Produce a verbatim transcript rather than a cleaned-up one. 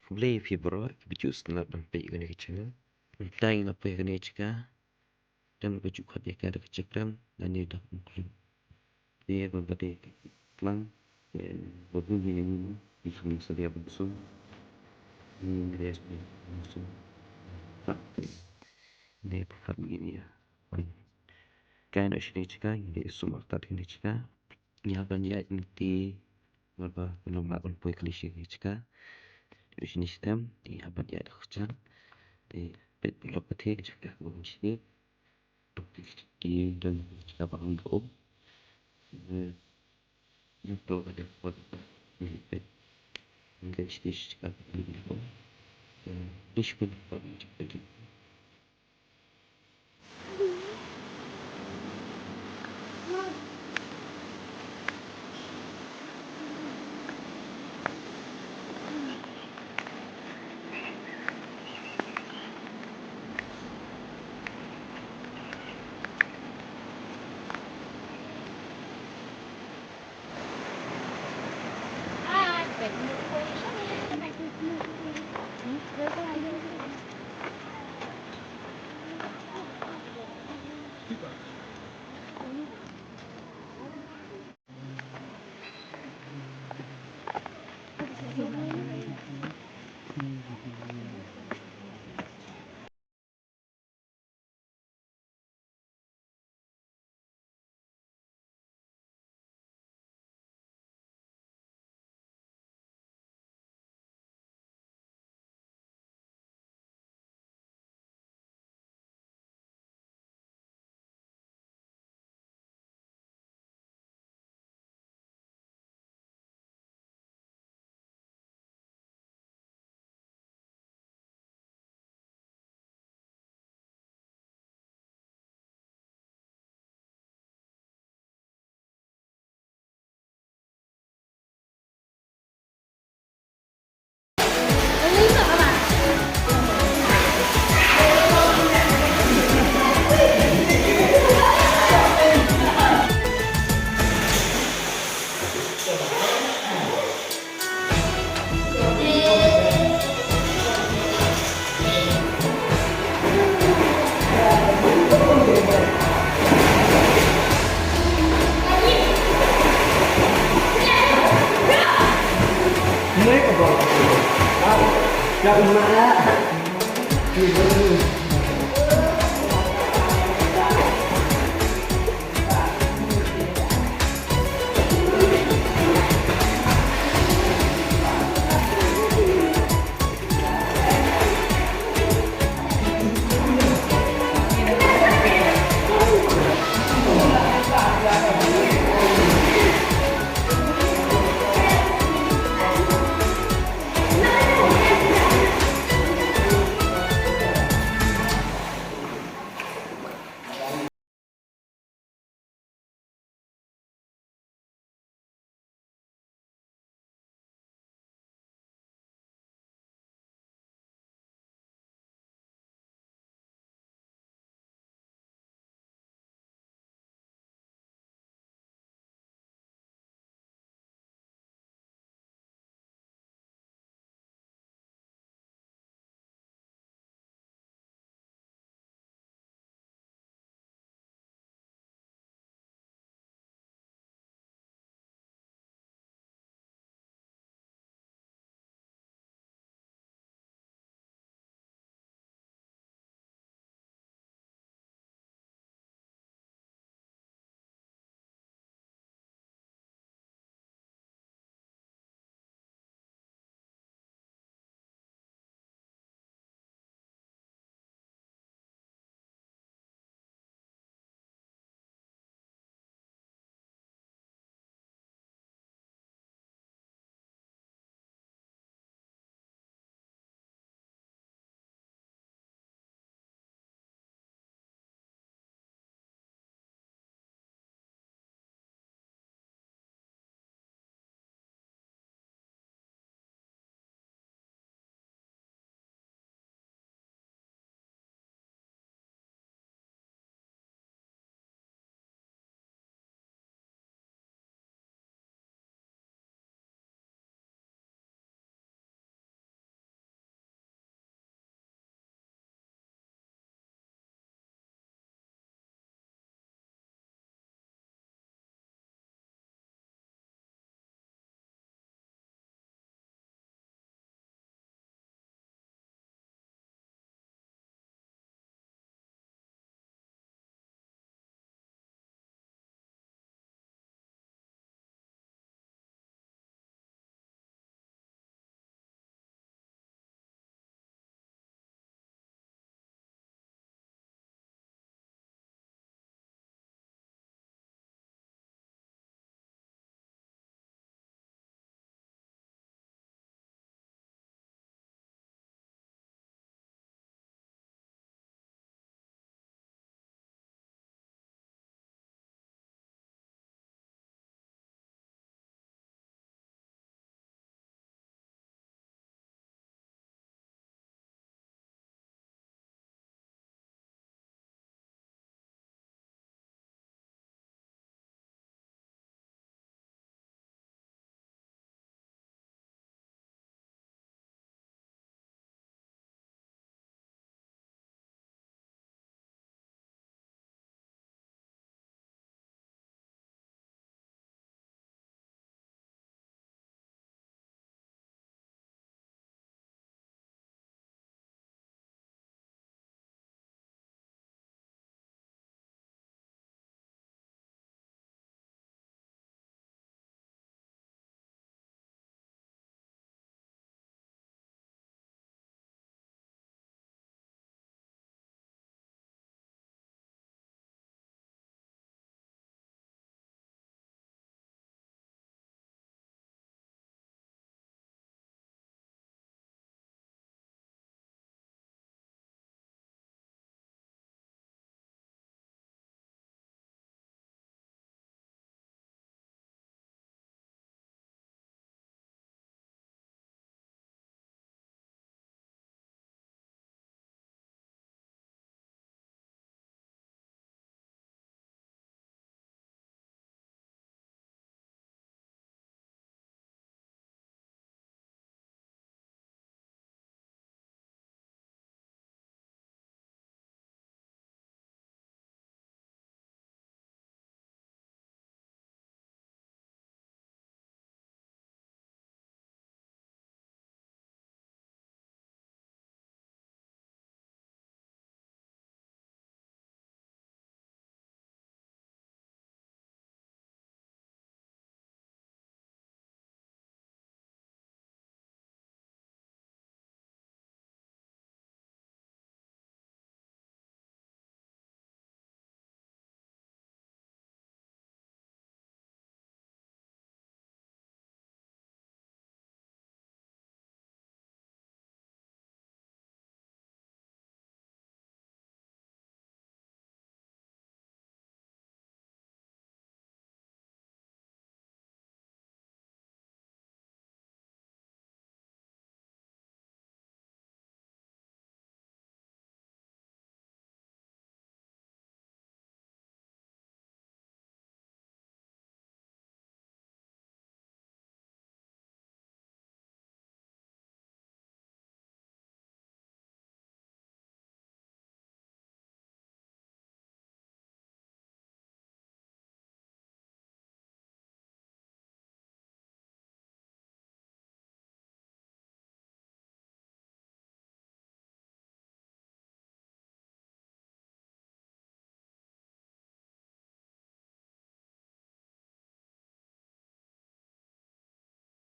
Khublei ïa phi baroh kiba ju sngewtynnat ban peit ïa kane ka channel. Mynta ngi la poi ha kane ka jaka. Te ba ju khot ïa ka da ka jakrem lane da ka mukhlum. Te ba ba dei ka klang, te ba dei ïa ngi, ngi kham salia ban sum. Ngi ngre salia ban sum. Ne ba khot ngi ïa. Ka noh shane jaka, ngi sum artat kane jaka. Ngi hap ban ïaid lynti, namar ba ngim lah ban poi kali shi jaka. Te shane shitem, ngi hap ban ïaid da ka kjat. Te peit paralok ka thik jaka kaba ngi shim. Ki don jaka ba ngi um. Ngi to ka dei ka peit. Ngi shim jaka ba ngi um. Ngi shim jaka ba ngi um.